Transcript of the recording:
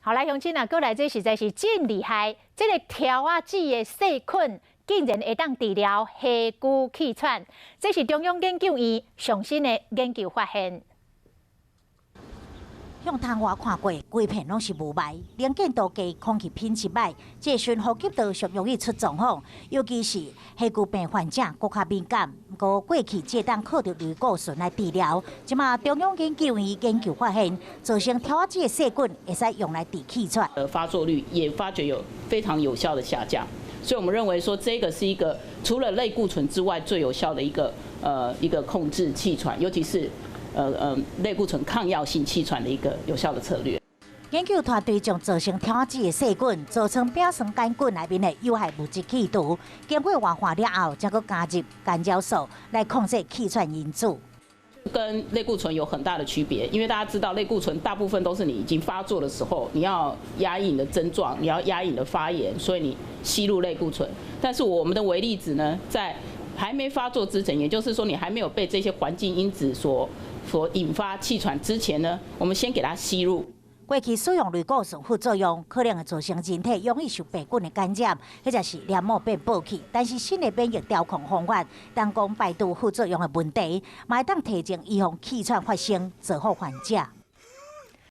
好來，鄉親啊，閣來這實在是真厲害，這个柱仔子的細菌竟然會當治療氣居氣喘，這是中央研究院上新的研究發現。向窗外看過，規片攏是霧霾，能見度低，空氣品質䆀，這個時呼吸道上容易出狀況，尤其是火炬病患者閣較敏感。毋過過去這當靠著類固醇來治療，這馬中央研究院研究發現，造成柱仔子的細菌會使用來治氣喘。發作率也發覺有非常有效的下降，所以我們認為說這個是一個除了類固醇之外最有效的一個控制氣喘，尤其是類固醇抗藥性氣喘的一個有效的策略。研究團隊將造成柱仔子的細菌做成丙酸桿菌內面的有害物質去除，經過活化了後，才閣加入干擾素來控制氣喘因子。跟類固醇有很大的區別，因為大家知道類固醇大部分都是你已經發作的時候，你要壓抑你的症狀，你要壓抑你的發炎，所以你吸入類固醇。但是我們的微粒子呢，在還沒發作之前，也就是說你還沒有被這些環境因子所引發氣喘之前呢，我們先給它吸入。過去使用類固醇副作用可能會造成人體容易受病菌的感染，或者是黏膜變薄去。但是新的免疫調控方法，當講排除副作用的問題，嘛會當提前預防氣喘發生，造福患者。